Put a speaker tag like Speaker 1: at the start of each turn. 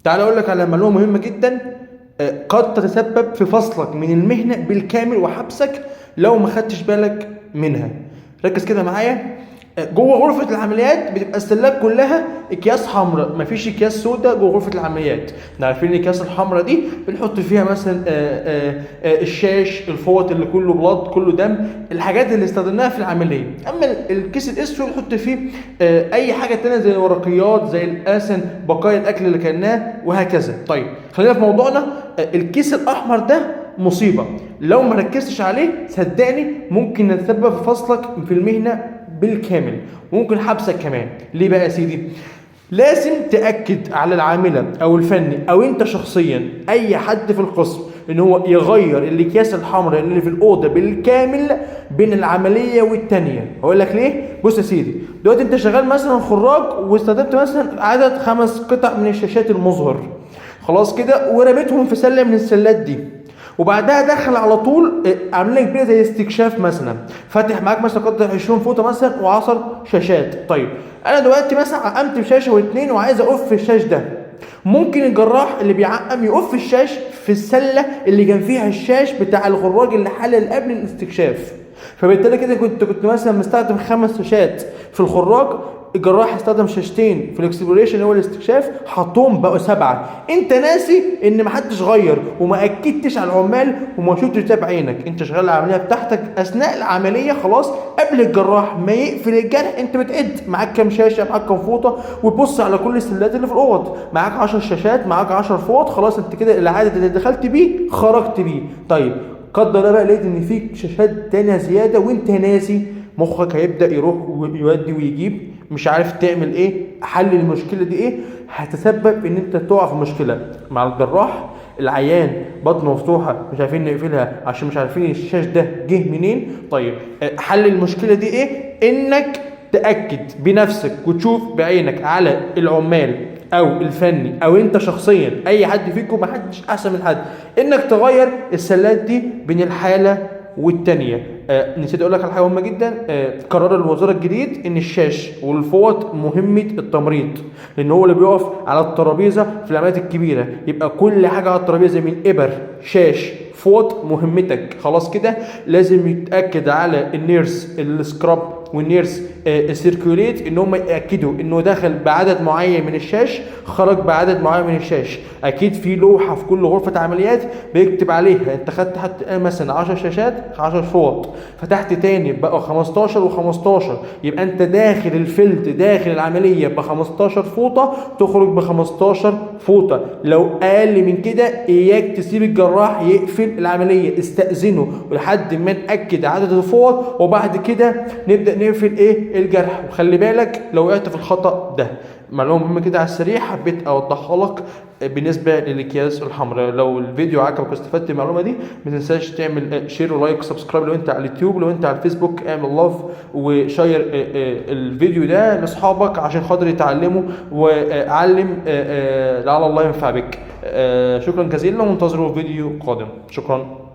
Speaker 1: تعال اقول لك على معلومة مهمة جدا، قد تتسبب في فصلك من المهنة بالكامل وحبسك لو ما خدتش بالك منها. ركز كده معايا. جوه غرفة العمليات بتبقى السلات كلها اكياس حمراء، مفيش اكياس سوداء جوه غرفة العمليات. احنا عارفين الاكياس الحمراء دي بنحط فيها مثلا الشاش، الفوط اللي كله blood كله دم، الحاجات اللي استخدمناها في العملية. اما الكيس الاسود بنحط فيه اي حاجة تانية زي الورقيات، زي الاسن، بقايا الاكل اللي كلناه وهكذا. طيب خلينا في موضوعنا. الكيس الاحمر ده مصيبة، لو ما ركزتش عليه صدقني ممكن يتسبب في فصلك في المهنة بالكامل وممكن حبسك كمان. ليه بقى يا سيدي؟ لازم تأكد على العاملة أو الفني أو أنت شخصيا أي حد في القسم إن هو يغير الأكياس الحمراء اللي في الأوضة بالكامل بين العملية والتانية. هقول لك ليه؟ بص يا سيدي، دلوقتي أنت شغال مثلا خراج واستخدمت مثلا عدد 5 قطع من الشاشات المظهر، خلاص كده، ورميتهم في سلة من السلات دي، وبعدها دخل على طول عملية كبيرة زي استكشاف مثلا، فاتح معاك مثلا قدر 20 فوطه مثلا وعصر شاشات. طيب انا دلوقتي مثلا عقمت بشاشة واثنين وعايز اقف الشاش ده، ممكن الجراح اللي بيعقم يقف الشاش في السلة اللي كان فيها الشاش بتاع الخراج اللي حلل قبل الاستكشاف، فبالتالي كده كنت مثلا مستخدم 5 شاشات في الخراج، الجراح استخدم شاشتين في ال exploration اللي هو الاستكشاف، حطهم بقوا 7. انت ناسي ان محدش غير وما اكدتش على العمال وما شفتش ده بعينك، انت شغال العملية بتاعتك اثناء العملية خلاص قبل الجراح ما يقفل الجرح انت بتعد معاك كام شاشة معاك كام فوطه، وتبص على كل السلات اللي في الاوض، معاك 10 شاشات معاك 10 فوط، خلاص انت كده العدد اللي دخلت بيه خرجت بيه. طيب قدر الله بقى لقيت ان في شاشات تانية زيادة وانت ناسي، مخك هيبدا يروح ويودي ويجيب، مش عارف تعمل ايه، حل المشكلة دي ايه، هتسبب ان انت تقع في مشكلة مع الجراح. العيان بطنه مفتوحة مش عارفين نقفلها عشان مش عارفين الشاش ده جه منين. طيب حل المشكلة دي ايه؟ انك تاكد بنفسك وتشوف بعينك على العمال او الفني او انت شخصيا، اي حد فيكم، ما حدش احسن من حد، انك تغير السلات دي بين الحالة والتانية. نسيت اقول لك على حاجة مهمة جدا. قرار الوزارة الجديد ان الشاش والفوط مهمة التمريض، لان هو اللي بيقف على الترابيزة في العمليات الكبيرة، يبقى كل حاجة على الترابيزة من ابر شاش فوط مهمتك. خلاص كده لازم يتاكد على ال nurse ال scrub وال nurse ال circulate ان هم ياكدوا انه دخل بعدد معين من الشاش، خرج بعدد معين من الشاش. اكيد في لوحة في كل غرفة عمليات بيكتب عليها انت خدت حتى مثلا 10 شاشات 10 فوط، فتحت تاني بقى 15 و15، يبقى انت داخل ال field داخل العملية ب 15 فوطه، تخرج ب 15 فوطه. لو اقل من كده اياك تسيب الجراح يقفل العملية، استاذنه لحد ما ناكد عدد الفوط وبعد كده نبدا نقفل ايه الجرح. وخلي بالك لو وقعت في الخطا ده. معلومة مهمة كده على السريع حبيت اوضحها لك بالنسبة للاكياس الحمراء. لو الفيديو عجبك واستفدت المعلومة دي ما تنساش تعمل share و like و subscribe لو انت على اليوتيوب، لو انت على الفيسبوك اعمل love و share الفيديو ده لاصحابك عشان خاطر يتعلموا، وعلم لعل الله ينفع بك. شكرا جزيلا وانتظروا فيديو قادم. شكرا.